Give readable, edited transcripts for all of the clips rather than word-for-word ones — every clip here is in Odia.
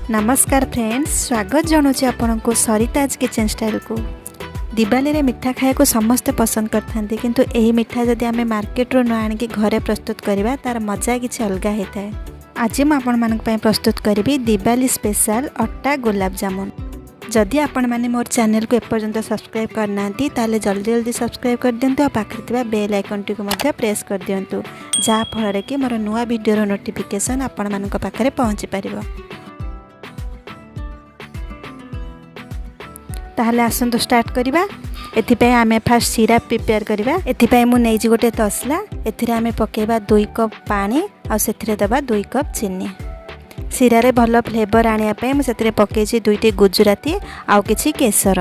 ନମସ୍କାର ଫ୍ରେଣ୍ଡସ୍, ସ୍ୱାଗତ ଜଣାଉଛି ଆପଣଙ୍କୁ ସରିତାଜ କିଚେନ୍ ଷ୍ଟାଇଲକୁ। ଦିୱାଲିରେ ମିଠା ଖାଇବାକୁ ସମସ୍ତେ ପସନ୍ଦ କରିଥାନ୍ତି, କିନ୍ତୁ ଏହି ମିଠା ଯଦି ଆମେ ମାର୍କେଟରୁ ନ ଆଣିକି ଘରେ ପ୍ରସ୍ତୁତ କରିବା, ତା'ର ମଜା କିଛି ଅଲଗା ହୋଇଥାଏ। ଆଜି ମୁଁ ଆପଣମାନଙ୍କ ପାଇଁ ପ୍ରସ୍ତୁତ କରିବି ଦିୱାଲି ସ୍ପେଶାଲ ଅଟା ଗୋଲାପଜାମୁନ। ଯଦି ଆପଣମାନେ ମୋର ଚ୍ୟାନେଲକୁ ଏପର୍ଯ୍ୟନ୍ତ ସବସ୍କ୍ରାଇବ୍ କରିନାହାନ୍ତି, ତାହେଲେ ଜଲ୍ଦି ଜଲ୍ଦି ସବସ୍କ୍ରାଇବ୍ କରିଦିଅନ୍ତୁ ଆଉ ପାଖରେ ଥିବା ବେଲ୍ ଆଇକନ୍ଟିକୁ ମଧ୍ୟ ପ୍ରେସ୍ କରିଦିଅନ୍ତୁ, ଯାହାଫଳରେ କି ମୋର ନୂଆ ଭିଡ଼ିଓର ନୋଟିଫିକେସନ୍ ଆପଣମାନଙ୍କ ପାଖରେ ପହଞ୍ଚି ପାରିବ। ତାହେଲେ ଆସନ୍ତୁ ଷ୍ଟାର୍ଟ କରିବା। ଏଥିପାଇଁ ଆମେ ଫାଷ୍ଟ ସିରାପ୍ ପ୍ରିପେୟାର କରିବା। ଏଥିପାଇଁ ମୁଁ ନେଇଛି ଗୋଟେ ତସଲା। ଏଥିରେ ଆମେ ପକାଇବା 2 କପ୍ ପାଣି ଆଉ ସେଥିରେ ଦେବା 2 କପ୍ ଚିନି। ଶିରାରେ ଭଲ ଫ୍ଲେଭର୍ ଆଣିବା ପାଇଁ ମୁଁ ସେଥିରେ ପକାଇଛି ଦୁଇଟି ଗୁଜୁରାତି ଆଉ କିଛି କେଶର।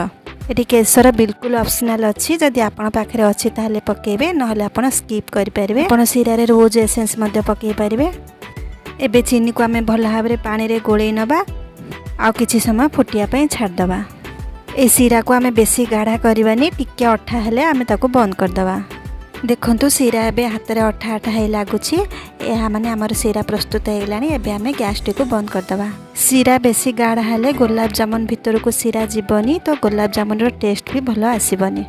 ଏଠି କେଶର ବିଲକୁଲ ଅପସନାଲ୍ ଅଛି। ଯଦି ଆପଣ ପାଖରେ ଅଛି, ତାହେଲେ ପକାଇବେ, ନହେଲେ ଆପଣ ସ୍କିପ୍ କରିପାରିବେ। ଆପଣ ଶିରାରେ ରୋଜ୍ ଏସେନ୍ସ ମଧ୍ୟ ପକାଇ ପାରିବେ। ଏବେ ଚିନିକୁ ଆମେ ଭଲ ଭାବରେ ପାଣିରେ ଗୋଳେଇ ନେବା ଆଉ କିଛି ସମୟ ଫୁଟିବା ପାଇଁ ଛାଡ଼ିଦେବା। ଏ ଶିରାକୁ ଆମେ ବେଶୀ ଗାଢ଼ା କରିବାନି। ଟିକେ ଅଠା ହେଲେ ଆମେ ତାକୁ ବନ୍ଦ କରିଦେବା। ଦେଖନ୍ତୁ, ଶିରା ଏବେ ହାତରେ ଅଠା ଅଠା ହେଇ ଲାଗୁଛି। ଏହା ମାନେ ଆମର ଶିରା ପ୍ରସ୍ତୁତ ହେଇଗଲାଣି। ଏବେ ଆମେ ଗ୍ୟାସ୍ଟିକୁ ବନ୍ଦ କରିଦେବା। ଶିରା ବେଶୀ ଗାଢ଼ା ହେଲେ ଗୋଲାପଜାମୁନ ଭିତରକୁ ଶିରା ଯିବନି, ତ ଗୋଲାପଜାମୁନର ଟେଷ୍ଟ ବି ଭଲ ଆସିବନି।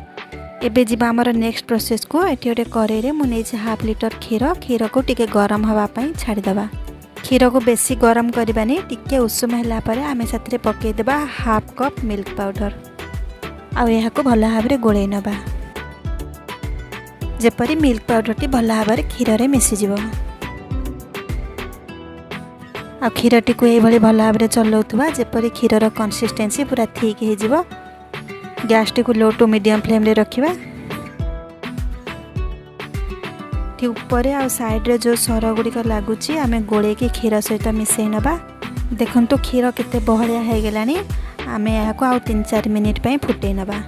ଏବେ ଯିବା ଆମର ନେକ୍ସଟ ପ୍ରୋସେସ୍କୁ। ଏଠି ଗୋଟେ କରେଇରେ ମୁଁ ନେଇଛି ହାଫ୍ ଲିଟର କ୍ଷୀର। କ୍ଷୀରକୁ ଟିକେ ଗରମ ହେବା ପାଇଁ ଛାଡ଼ିଦେବା। କ୍ଷୀରକୁ ବେଶୀ ଗରମ କରିବାନି। ଟିକେ ଉଷୁମ ହେଲା ପରେ ଆମେ ସେଥିରେ ପକାଇଦେବା ହାଫ୍ କପ୍ ମିଲ୍କ ପାଉଡ଼ର ଆଉ ଏହାକୁ ଭଲ ଭାବରେ ଗୋଳେଇ ନେବା, ଯେପରି ମିଲ୍କ ପାଉଡ଼ରଟି ଭଲ ଭାବରେ କ୍ଷୀରରେ ମିଶିଯିବ। ଆଉ କ୍ଷୀରଟିକୁ ଏଇଭଳି ଭଲ ଭାବରେ ଚଲାଉଥିବା, ଯେପରି କ୍ଷୀରର କନସିଷ୍ଟେନ୍ସି ପୁରା ଥିକ୍ ହେଇଯିବ। ଗ୍ୟାସ୍ଟିକୁ ଲୋ ଟୁ ମିଡ଼ିୟମ୍ ଫ୍ଲେମ୍ରେ ରଖିବା। ଏଠି ଉପରେ ଆଉ ସାଇଡ଼୍ରେ ଯେଉଁ ସର ଗୁଡ଼ିକ ଲାଗୁଛି, ଆମେ ଗୋଳେଇକି କ୍ଷୀର ସହିତ ମିଶାଇ ନେବା। ଦେଖନ୍ତୁ, କ୍ଷୀର କେତେ ବହଳିଆ ହେଇଗଲାଣି। ଆମେ ଏହାକୁ ଆଉ 3-4 ମିନିଟ୍ ପାଇଁ ଫୁଟେଇ ନେବା।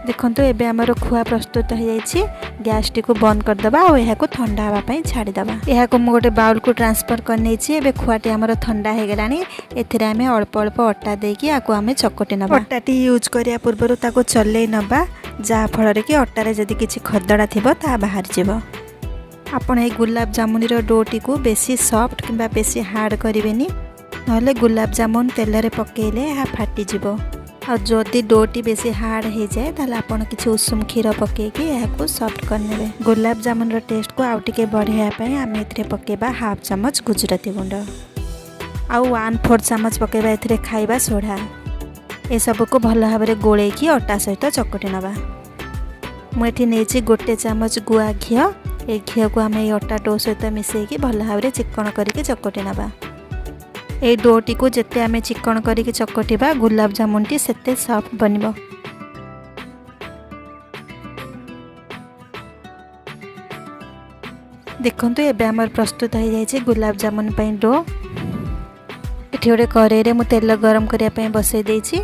ଦେଖନ୍ତୁ, ଏବେ ଆମର ଖୁଆ ପ୍ରସ୍ତୁତ ହୋଇଯାଇଛି। ଗ୍ୟାସ୍ଟିକୁ ବନ୍ଦ କରିଦେବା ଆଉ ଏହାକୁ ଥଣ୍ଡା ହେବା ପାଇଁ ଛାଡ଼ିଦେବା। ଏହାକୁ ମୁଁ ଗୋଟେ ବାଉଲକୁ ଟ୍ରାନ୍ସଫର୍ କରିନେଇଛି। ଏବେ ଖୁଆଟି ଆମର ଥଣ୍ଡା ହେଇଗଲାଣି। ଏଥିରେ ଆମେ ଅଳ୍ପ ଅଳ୍ପ ଅଟା ଦେଇକି ଆକୁ ଆମେ ଚକଟି ନେବା। ଅଟାଟି ୟୁଜ୍ କରିବା ପୂର୍ବରୁ ତାକୁ ଚଲେଇ ନେବା, ଯାହାଫଳରେ କି ଅଟାରେ ଯଦି କିଛି ଖଦଡ଼ା ଥିବ, ତାହା ବାହାରିଯିବ। ଆପଣ ଏଇ ଗୁଲାବ ଜାମୁନିର ଡୋଟିକୁ ବେଶୀ ସଫ୍ଟ କିମ୍ବା ବେଶୀ ହାର୍ଡ଼ କରିବେନି, ନହେଲେ ଗୁଲାବ ଜାମୁନ ତେଲରେ ପକାଇଲେ ଏହା ଫାଟିଯିବ। ଆଉ ଯଦି ଡୋଟି ବେଶୀ ହାର୍ଡ଼ ହେଇଯାଏ, ତାହେଲେ ଆପଣ କିଛି ଉଷୁମ କ୍ଷୀର ପକାଇକି ଏହାକୁ ସଫ୍ଟ କରିନେବେ। ଗୋଲାପ ଜାମୁନର ଟେଷ୍ଟକୁ ଆଉ ଟିକେ ବଢ଼ାଇବା ପାଇଁ ଆମେ ଏଥିରେ ପକାଇବା ହାଫ୍ ଚାମଚ ଗୁଜୁରାତି ଗୁଣ୍ଡ ଆଉ 1/4 ଚାମଚ ପକାଇବା ଏଥିରେ ଖାଇବା ସୋଢ଼ା। ଏସବୁକୁ ଭଲ ଭାବରେ ଗୋଳେଇକି ଅଟା ସହିତ ଚକଟି ନେବା। ମୁଁ ଏଠି ନେଇଛି 1 ଚାମଚ ଗୁଆ ଘିଅ। ଏ ଘିଅକୁ ଆମେ ଏଇ ଅଟା do ସହିତ ମିଶାଇକି ଭଲ ଭାବରେ ଚିକ୍କଣ କରିକି ଚକଟି ନେବା। ଏଇ ଡୋଟିକୁ ଯେତେ ଆମେ ଚିକ୍କଣ କରିକି ଚକଟିବା, ଗୋଲାପ ଜାମୁନଟି ସେତେ ସଫ୍ଟ ବନିବ। ଦେଖନ୍ତୁ, ଏବେ ଆମର ପ୍ରସ୍ତୁତ ହୋଇଯାଇଛି ଗୋଲାପ ଜାମୁନ ପାଇଁ do. ଏଠି ଗୋଟେ କରେଇରେ ମୁଁ ତେଲ ଗରମ କରିବା ପାଇଁ ବସାଇ ଦେଇଛି।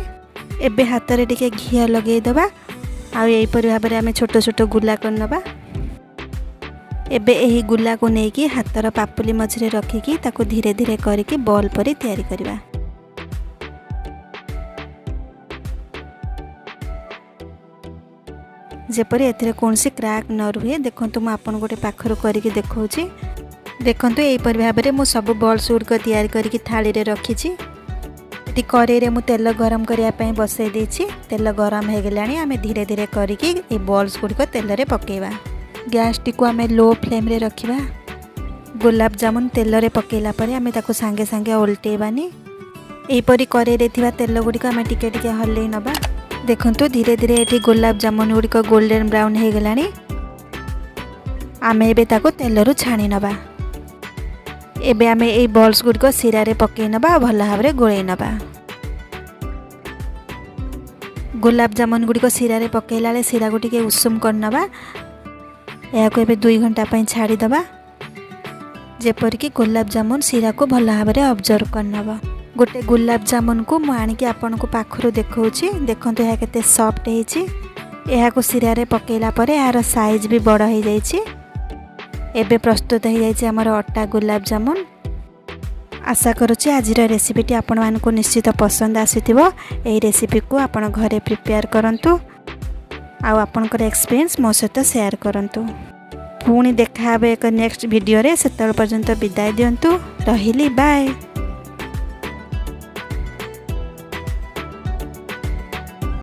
ଏବେ ହାତରେ ଟିକେ ଘିଅ ଲଗାଇଦେବା ଆଉ ଏହିପରି ଭାବରେ ଆମେ ଛୋଟ ଛୋଟ ଗୁଲା କରିନେବା। ଏବେ ଏହି ଗୁଲାକୁ ନେଇକି ହାତର ପାପୁଲି ମଝିରେ ରଖିକି ତାକୁ ଧୀରେ ଧୀରେ କରିକି ବଲ୍ ପରି ତିଆରି କରିବା, ଯେପରି ଏଥିରେ କୌଣସି କ୍ରାକ୍ ନ ରୁହେ। ଦେଖନ୍ତୁ, ମୁଁ ଆପଣଙ୍କୁ ଗୋଟେ ପାଖରୁ କରିକି ଦେଖାଉଛି। ଦେଖନ୍ତୁ, ଏହିପରି ଭାବରେ ମୁଁ ସବୁ ବଲ୍ସ ଗୁଡ଼ିକ ତିଆରି କରିକି ଥାଳିରେ ରଖିଛି। ଏଠି କରେଇରେ ମୁଁ ତେଲ ଗରମ କରିବା ପାଇଁ ବସାଇ ଦେଇଛି। ତେଲ ଗରମ ହେଇଗଲାଣି। ଆମେ ଧୀରେ ଧୀରେ କରିକି ଏଇ ବଲ୍ସ ଗୁଡ଼ିକ ତେଲରେ ପକାଇବା। ଗ୍ୟାସ୍ଟିକୁ ଆମେ ଲୋ ଫ୍ଲେମ୍ରେ ରଖିବା। ଗୋଲାପଜାମୁନ ତେଲରେ ପକାଇଲା ପରେ ଆମେ ତାକୁ ସାଙ୍ଗେ ସାଙ୍ଗେ ଓଲଟେଇବାନି। ଏହିପରି କରେଇରେ ଥିବା ତେଲ ଗୁଡ଼ିକ ଆମେ ଟିକେ ଟିକେ ହଲେଇ ନେବା। ଦେଖନ୍ତୁ, ଧୀରେ ଧୀରେ ଏଠି ଗୋଲାପଜାମୁନ ଗୁଡ଼ିକ ଗୋଲ୍ଡେନ୍ ବ୍ରାଉନ୍ ହେଇଗଲାଣି। ଆମେ ଏବେ ତାକୁ ତେଲରୁ ଛାଣି ନେବା। ଏବେ ଆମେ ଏଇ ବଲ୍ସ ଗୁଡ଼ିକ ଶିରାରେ ପକାଇ ନେବା ଆଉ ଭଲ ଭାବରେ ଗୋଳେଇ ନେବା। ଗୋଲାପଜାମୁନ ଗୁଡ଼ିକ ଶିରାରେ ପକାଇଲା ବେଳେ ଶିରାକୁ ଟିକେ ଉଷୁମ କରିନେବା। ଏହାକୁ ଏବେ 2 ଘଣ୍ଟା ପାଇଁ ଛାଡ଼ିଦେବା, ଯେପରିକି ଗୋଲାପଜାମୁନ ଶିରାକୁ ଭଲ ଭାବରେ ଅବଜର୍ଭ କରିନେବ। ଗୋଟେ ଗୋଲାପଜାମୁନକୁ ମୁଁ ଆଣିକି ଆପଣଙ୍କୁ ପାଖରୁ ଦେଖାଉଛି। ଦେଖନ୍ତୁ, ଏହା କେତେ ସଫ୍ଟ ହେଇଛି। ଏହାକୁ ଶିରାରେ ପକାଇଲା ପରେ ଏହାର ସାଇଜ୍ ବି ବଡ଼ ହେଇଯାଇଛି। ଏବେ ପ୍ରସ୍ତୁତ ହେଇଯାଇଛି ଆମର ଅଟା ଗୋଲାପଜାମୁନ। ଆଶା କରୁଛି ଆଜିର ରେସିପିଟି ଆପଣମାନଙ୍କୁ ନିଶ୍ଚିତ ପସନ୍ଦ ଆସିଥିବ। ଏହି ରେସିପିକୁ ଆପଣ ଘରେ ପ୍ରିପେୟାର କରନ୍ତୁ ଆଉ ଆପଣଙ୍କର ଏକ୍ସପିରିଏନ୍ସ ମୋ ସହିତ ସେୟାର କରନ୍ତୁ। ପୁଣି ଦେଖା ହେବ ଏକ ନେକ୍ସଟ ଭିଡ଼ିଓରେ। ସେତେବେଳେ ପର୍ଯ୍ୟନ୍ତ ବିଦାୟ ଦିଅନ୍ତୁ। ରହିଲି, ବାଏ।